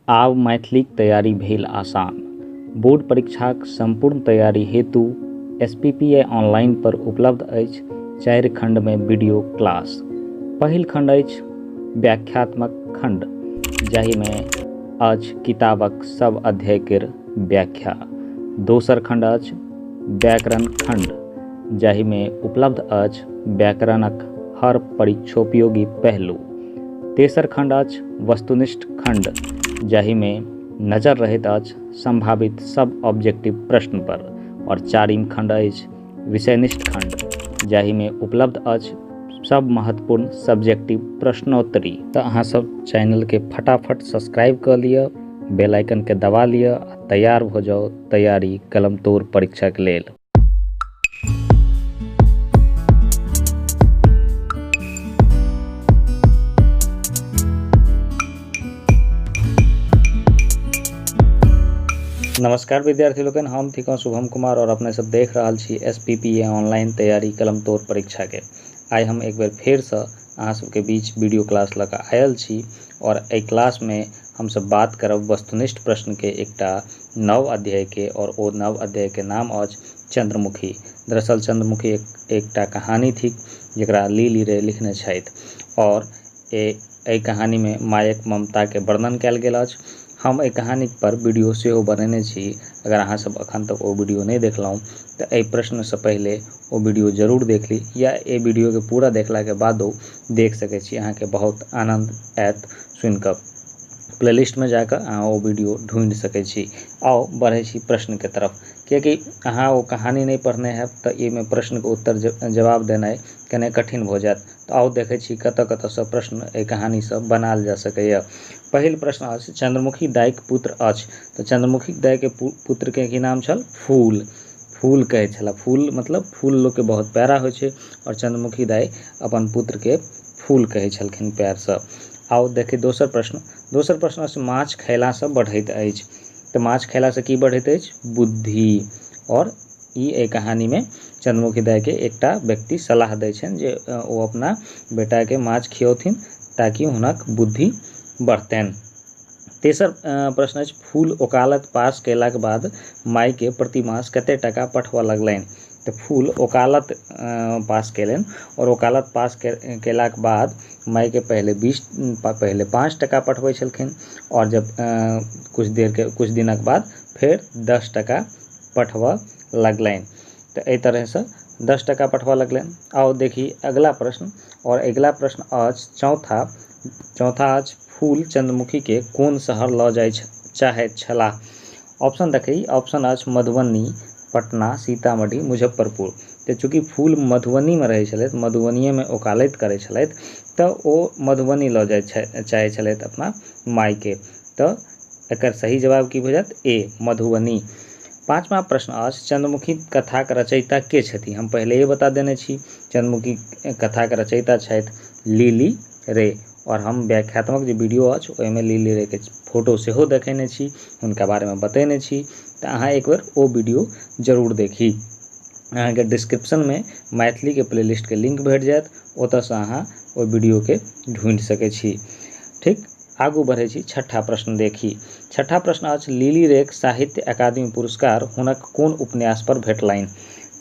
आब मैथिलीक तैयारी भेल आसान। बोर्ड परीक्षाक सम्पूर्ण तैयारी हेतु एसपीपीए ऑनलाइन पर उपलब्ध अछि 4 खंड में वीडियो क्लास। पहिल खंड अछि व्याख्यात्मक खंड, जाहिमे अछि किताबक सब अध्याय केर व्याख्या। दोसर खंड अछि व्याकरण खंड, जाहिमे उपलब्ध अछि व्याकरणक हर परीक्षोपयोगी पहलू। तेसर खंड अछि वस्तुनिष्ठ खंड, जाहिमे नजर रहैत अछि संभावित सब ऑब्जेक्टिव प्रश्न पर। और चारिम खंड अछि विषयनिष्ठ खंड, जाहिमे उपलब्ध अछि सब महत्वपूर्ण सब्जेक्टिव प्रश्नोत्तरी। तऽ अहाँ सब चैनलके फटाफट सब्सक्राइब कऽ लिअ, बेल आइकनके दबा लिअ आ तैयार भऽ जाउ तैयारी कलम तोड़ परीक्षाके लेल। नमस्कार विद्यार्थी लोकनि, हम थिकहुँ शुभम कुमार और अपने सब देख रहल छी S P P A online तैयारी कलम तोड़ परीक्षा के। आइ हम एक बेर फेरसँ अहाँ सबके बीच वीडियो क्लास लऽ कऽ आयल छी और एहि क्लास में हमसब बात करब वस्तुनिष्ठ प्रश्न के एकटा नव अध्याय के, और ओ नव अध्याय के नाम अछि चंद्रमुखी। दरअसल चंद्रमुखी एकटा कहानी थिक जकरा लिली रे लिखने छथि और एहि कहानी में मायक ममता के वर्णन कयल गेल अछि। हम एहि कहानी पर वीडियो सेहो बनेने छी, अगर अहाँ सब अखन तक ओ वीडियो नहि देखलहुँ तऽ एहि प्रश्नसँ पहिले ओ वीडियो जरूर देख ली, या एहि वीडियोके पूरा देखलाके बादो देख सकै छी, अहाँके बहुत आनन्द आयत सुनिकऽ। प्लेलिस्टमे जाकऽ अहाँ ओ वीडियो ढूँढि सकै छी। आउ बढ़ै छी प्रश्नके तरफ, कियाकि अहाँ ओ कहानी नहि पढ़ने हैब तऽ एहिमे प्रश्नके उत्तर जवाब देनाइ कने कठिन भऽ जायत। तऽ आउ देखै छी कतऽ कतऽसँ प्रश्न एहि कहानीसँ बनायल जा सकैए। पहिल प्रश्न अछि, चंद्रमुखी दाइक पुत्र अछि। तऽ चंद्रमुखी दाइके पुत्रके की नाम छल? फूल। फूल कहै छलाह। फूल मतलब फूल लोकके बहुत प्यारा होइ छै और चंद्रमुखी दाइ अपन पुत्रके फूल कहै छलखिन प्यारसँ। आउ देखी दोसर प्रश्न। दोसर प्रश्न अछि, माछ खयलासँ बढ़ैत अछि। तऽ माछ खयलासँ की बढ़ैत अछि? बुद्धि। और ई एहि कहानीमे चंद्रमुखी दाइके एकटा व्यक्ति सलाह दै छनि जे ओ अपना बेटाके माछ खियौथिन ताकि हुनक बुद्धि बढ़तनि। तेसर प्रश्न अछि, फूल ओकालत पास कयलाक बाद मायके प्रतिमास कते टाका पठबऽ लगलनि? तऽ फूल ओकालत पास कयलनि और ओकालत पास कयलाक बाद मायके पहिले 5 टका पठबै छलखिन और जब कुछ दिनक बाद फेर 10 टका पठबऽ लगलनि। तऽ एहि तरहसँ 10 टका पठबऽ लगलनि। आउ देखी अगला प्रश्न, और अगिला प्रश्न अछि चौथा। चौथा अछि, फूल चंद्रमुखी के कोन शहर लऽ जाय चाहैत छलाह? ऑप्शन देखी, ऑप्शन अछि मधुबनी, पटना, सीतामढ़ी, मुजफ्फरपुर। तऽ चूँकि फूल मधुबनीमे रहै छलथि, मधुबनिएमे ओकालति करै छलथि, तऽ ओ मधुबनी लऽ जाय चाहै छलथि अपना मायके। तऽ एकर सही जवाब की भऽ जायत? ए, मधुबनी। पाँचमा प्रश्न अछि, चंद्रमुखी कथाक रचयिता के छथि? हम पहिलेहे बता देने छी, चंद्रमुखी कथाक रचयिता छथि लिली रे। और हम व्याख्यात्मक जे वीडियो अछि ओहिमे लिली रे के फोटो सेहो देखेने छी, हुनका बारेमे बतेने छी, तऽ अहाँ एक बेर ओ वीडियो जरूर देखी। अहाँके डिस्क्रिप्शनमे मैथिलीके प्लेलिस्टके लिंक भेट जायत, ओतऽसँ अहाँ ओहि वीडियोके ढूँढि सकै छी। ठीक, आगू बढ़ै छी छठा प्रश्न देखी। छठा प्रश्न अछि, लिली रेक साहित्य अकादमी पुरस्कार हुनक कोन उपन्यास पर भेटलनि?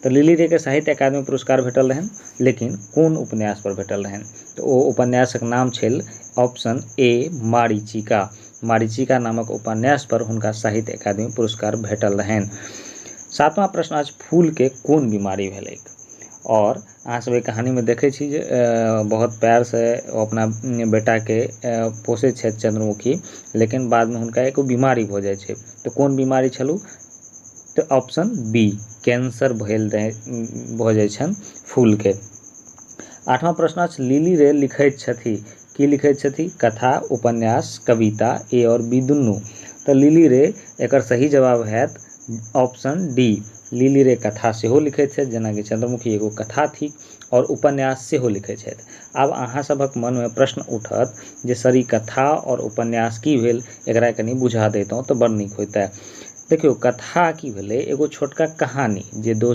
तऽ लिली रेके साहित्य अकादमी पुरस्कार भेटल रहनि, लेकिन कोन उपन्यास पर भेटल रहनि? तऽ ओ उपन्यासक नाम छल ऑप्शन ए, मारीचिका। मारीचिका नामक उपन्यास पर हुनका साहित्य अकादमी पुरस्कार भेटल रहनि। सातवां प्रश्न अछि, फूलके कोन बीमारी भेलैक? और अहाँ सब एहि कहानीमे देखै छी जे बहुत प्यारसँ ओ अपना बेटाके पोसै छथि चंद्रमुखी, लेकिन बादमे हुनका एगो बीमारी भऽ जाइ छै। तऽ कोन बीमारी छलू? तऽ ऑप्शन बी, कैंसर भेल रहै, भऽ जाइ छनि फूलके। आठवां प्रश्न अछि, लिली रे लिखैत छथि, की लिखैत छथि? कथा, उपन्यास, कविता, ए और बी दुनू। तऽ लिली रे एकर सही जवाब हैत ऑप्शन डी, लिली रे कथा सेहो लिखैत छथि, जेनाकि चंद्रमुखी एगो कथा थिक, और उपन्यास सेहो लिखैत छथि। आब अहाँ सभक मनमे प्रश्न उठत जे सर ई कथा और उपन्यास की भेल, एकरा कनि बुझा दैतहुँ तऽ बड़ नीक होइतै। देखियौ, कथा की भेलै? एगो छोटका कहानी जे 2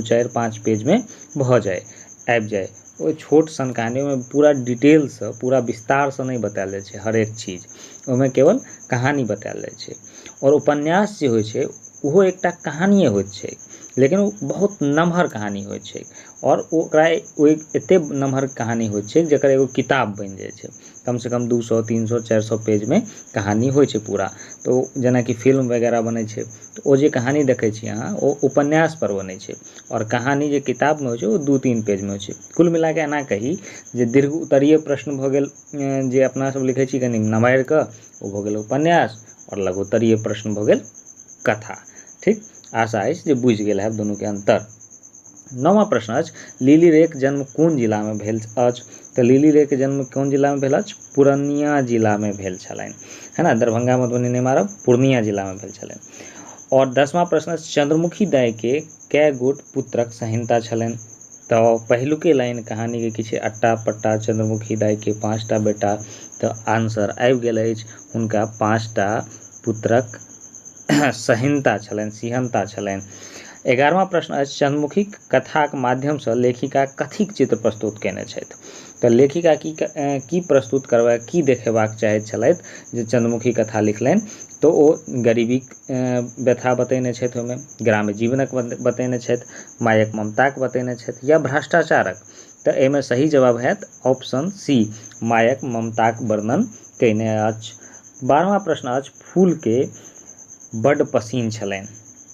4 5 पेजमे भऽ जाय, आबि जाय। ओहि छोट सन कहानी ओहिमे पूरा डिटेलसँ पूरा विस्तारसँ नहि बतायल जाइ छै हरेक चीज, ओहिमे केवल कहानी बतायल जाइ छै। आओर उपन्यास जे होइ छै ओहो एकटा कहानिए होइत छै, लेकिन ओ बहुत नमहर कहानी होइ छै आओर ओकरा ओहि एतेक नमहर कहानी होइ छै जकर एगो किताब बनि जाइ छै, कमसँ कम 200, 300, 400 पेजमे कहानी होइ छै पूरा। तऽ जेनाकि फिल्म वगैरह बनै छै तऽ ओ जे कहानी देखै छी अहाँ ओ उपन्यासपर बनै छै, आओर कहानी जे किताबमे होइ छै ओ 2-3 पेजमे होइ छै। कुल मिलाके एना कही जे दीर्घ उत्तरीय प्रश्न भऽ गेल जे अपना सब लिखै छी कनि नमारि कऽ, ओ भऽ गेल उपन्यास, आओर लघुत्तरीय प्रश्न भऽ गेल कथा। ठीक, आशा अछि जे बुझि गेल हैब दुनूके अन्तर। 9वां प्रश्न अछि, लिली रेक जन्म कोन जिलामे भेल अछि? तऽ लिली रेके जन्म कोन जिलामे भेल अछि? पूर्णिया जिलामे भेल छलनि, है ना, दरभंगा मधुबनी नहि मारब, पूर्णिया जिलामे भेल छलनि। आओर 10वां प्रश्न अछि, चंद्रमुखी दाइके कए गोट पुत्रक सहिनता छलनि? तऽ पहिलुके लाइन कहानीके किछु अट्टा पट्टा चंद्रमुखी दाइके 5टा बेटा, तऽ आंसर आबि गेल अछि, हुनका 5टा पुत्रक सहिनता छलनि, सिहनता छलनि। 11वां प्रश्न अछि, चंद्रमुखी कथाक माध्यमसँ लेखिका कथीक चित्र प्रस्तुत कयने छथि? तऽ लेखिका की प्रस्तुत करबाक, की देखेबाक चाहैत छलथि जे चंद्रमुखी कथा लिखलनि? तऽ ओ गरीबीक व्यथा बतेने छथि, ओहिमे ग्राम्य जीवनक बतेने छथि, मायक ममताक बतेने छथि, या भ्रष्टाचारक? तऽ एहिमे सही जवाब हैत ऑप्शन सी, मायक ममताक वर्णन कयने अछि। 12वां प्रश्न अछि, फूलके बड्ड पसीन छलनि,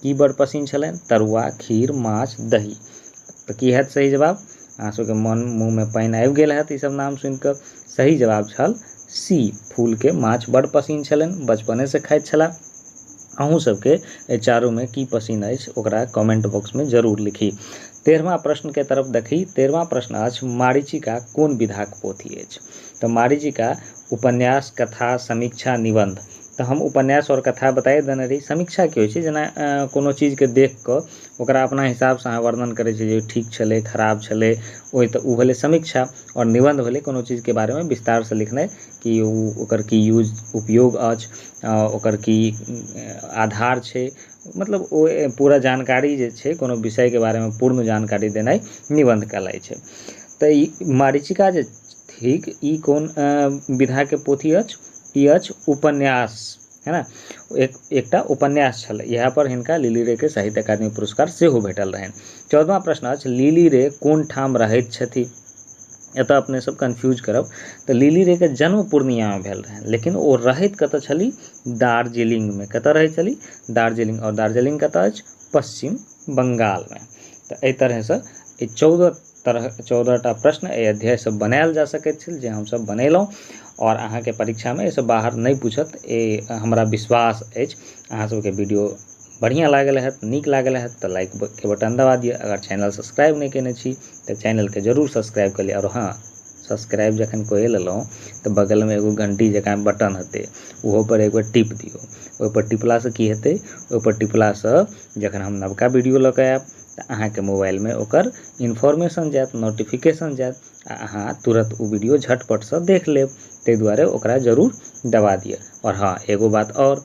की बड्ड पसीन छलनि? तरुआ, खीर, माछ, दही। तऽ की हैत सही जवाब? अहाँ सबके मन मुँहमे पानि आबि गेल हैत ई सब नाम सुनिकऽ। सही जवाब छल सी, फूलके माछ बड्ड पसीन छलनि, बचपनेसँ खाइत छलाह। अहूँ सबके एहि चारूमे की पसीन अछि ओकरा कमेंट बॉक्समे जरूर लिखी। 13वां प्रश्नके तरफ देखी। 13वां प्रश्न अछि, मारीचिका कोन विधाक पोथी अछि? तऽ मारीचिका उपन्यास, कथा, समीक्षा, निबंध। तऽ हम उपन्यास आओर कथा बताए देने रही। समीक्षा की होइ छै? जेना कोनो चीजके देख कऽ ओकरा अपना हिसाबसँ अहाँ वर्णन करै छियै जे ठीक छलै, खराब छलै, ओहि तऽ ओ भेलै समीक्षा। आओर निबंध भेलै कोनो चीजके बारेमे विस्तारसँ लिखनाइ कि ओ ओकर की यूज उपयोग अछि, ओकर की आधार छै, मतलब ओ पूरा जानकारी जे छै कोनो विषयके बारेमे पूर्ण जानकारी देनाइ निबंध कहलाइ छै। तऽ ई मारीचिका जे थिक ई कोन विधाके पोथी अछि? ई अछि उपन्यास, है ना, एकटा उपन्यास छलै। इएह पर हिनका लिली रे के साहित्य अकादमी पुरस्कार सेहो भेटल रहनि। 14वां प्रश्न अछि, लिली रे कोन ठाम रहैत छथि? एतऽ अपने सब कन्फ्यूज करब। तऽ लिली रे के जन्म पूर्णियामे भेल रहनि, लेकिन ओ रहैत कतऽ छली? दार्जिलिंगमे। कतऽ रहैत छली? दार्जिलिंग। आओर दार्जिलिंग कतऽ अछि? पश्चिम बंगालमे। तऽ एहि तरहसँ ई 14टा प्रश्न एहि अध्यायसँ बनायल जा सकैत छल जे हमसब बनेलहुँ, आओर अहाँके परीक्षामे एहिसँ बाहर नहि पूछत, ए हमरा विश्वास अछि। अहाँ सबके वीडियो बढ़िआँ लागल हैत, नीक लागल हैत तऽ लाइक के बटन दबा दिअ। अगर चैनल सब्सक्राइब नहि कयने छी तऽ चैनलके जरूर सब्सक्राइब कऽ लिअ। आओर हँ, सब्सक्राइब जखन कऽ लेलहुँ तऽ बगलमे एगो घंटी जकाँ बटन हेतै, ओहो पर एक बेर टिप दियौ। ओहिपर टिपलासँ की हेतै? ओहिपर टिपलासँ जखन हम नवका वीडियो लऽ कऽ आयब तऽ अहाँके मोबाइलमे ओकर इन्फॉर्मेशन जायत, नोटिफिकेशन जायत, आ अहाँ तुरन्त ओ वीडियो झटपटसँ देख लेब। ताहि दुआरे ओकरा जरूर दबा दिअ। आओर हँ, एगो बात आओर,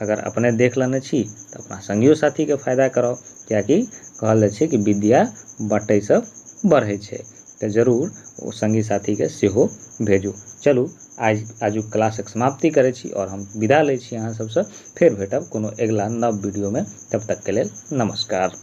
अगर अपने देख लेने छी तऽ अपना संगियो साथीके फायदा कराउ, कियाकि कहल जाइ छै कि विद्या बँटैसँ बढ़ै छै। तऽ जरूर ओ संगी साथीके सेहो भेजू। चलू आजुक क्लासक समाप्ति करै छी आओर हम विदा लै छी अहाँ सबसँ। फेर भेटब कोनो अगिला नव वीडियोमे, तब तकके लेल नमस्कार।